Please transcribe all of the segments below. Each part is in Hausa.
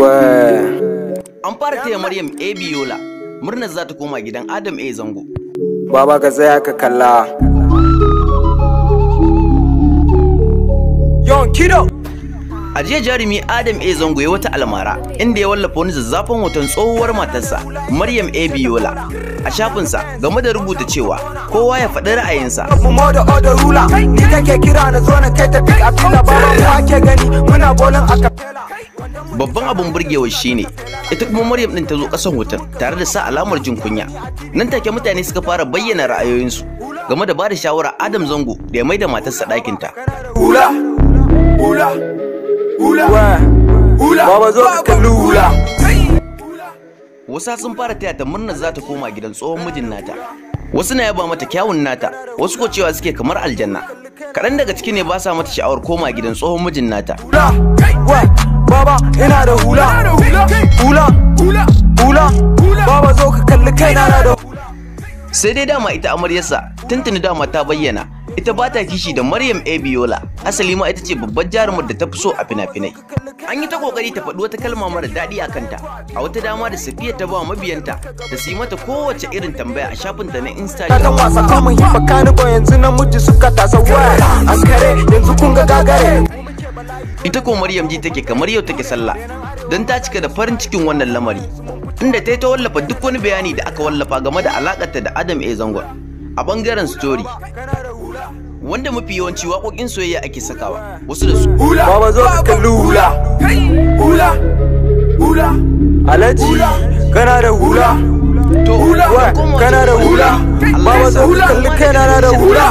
An fara taya Maryam AB Yola murnar za ta koma gidan Adam A Zango. Baba ka tsaya ka kalla. Yon kido. A jiya jarumi Adam A Zango ya wata almara inda ya wallafa wani zazzafan hoton tsohuwar matarsa Maryam AB Yola a shafinsa game da rubuta cewa kowa ya faɗi ra'ayinsa. Mu moda oda rula ni kake kira na zo na kai ta pick up baba mu ake gani muna bolin a capella. Babban abin burgewa shine ita kuma Maryam din ta zo kasan hoton tare da sa alamar jin kunya. Nan take mutane suka fara bayyana ra'ayoyinsu game da bada shawara Adam Zango da ya maida matarsa ɗakinta. Hula hula hula hula baba zo ka kalli hula. Wasu sun fara taya ta murnar za ta koma gidan tsohon mijin nata. Wasu na yaba mata kyawun nata, wasu ko cewa suke kamar aljanna. Kaɗan daga ciki ne ba sa mata sha'awar koma gidan tsohon mijin nata. Hula baba ina da hula hula hula baba zo ka kalli kaina na da hula. Sai dai dama ita amaryarsa tuntuni dama ta bayyana ita ba ta kishi da Maryam Abiola, asali ma ita ce babbar jarumar da ta fi so a fina-finai. An yi ta kokari ta faɗi wata kalma mara daɗi a kanta a wata dama da Safiya ta ba mabiyanta da su yi mata kowace irin tambaya a shafinta na Ta Instagram. wasa kamun hifa kani ba yanzu namiji suka tasa waya an kare yanzu kun ga gagare. Ita ko Maryam ji take kamar yau take sallah don ta cika da farin cikin wannan lamari inda ta yi ta wallafa duk wani bayani da aka wallafa game da alakarta da Adam A Zangon a bangaren story wanda mafi yawanci waƙoƙin soyayya ake sakawa wasu da su. Baba zo ka kalli hula hula hula Alhaji kana da hula To, hula koma kana da hula Allah baba ya zo sa ka kalli kaina na da hula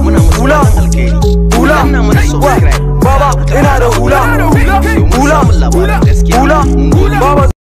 muna musu hula fatan alkhairi. hula Danna mana subscribe. baba ina da hula Domin hula samun labaran gaskiya. hula Mun gode. baba.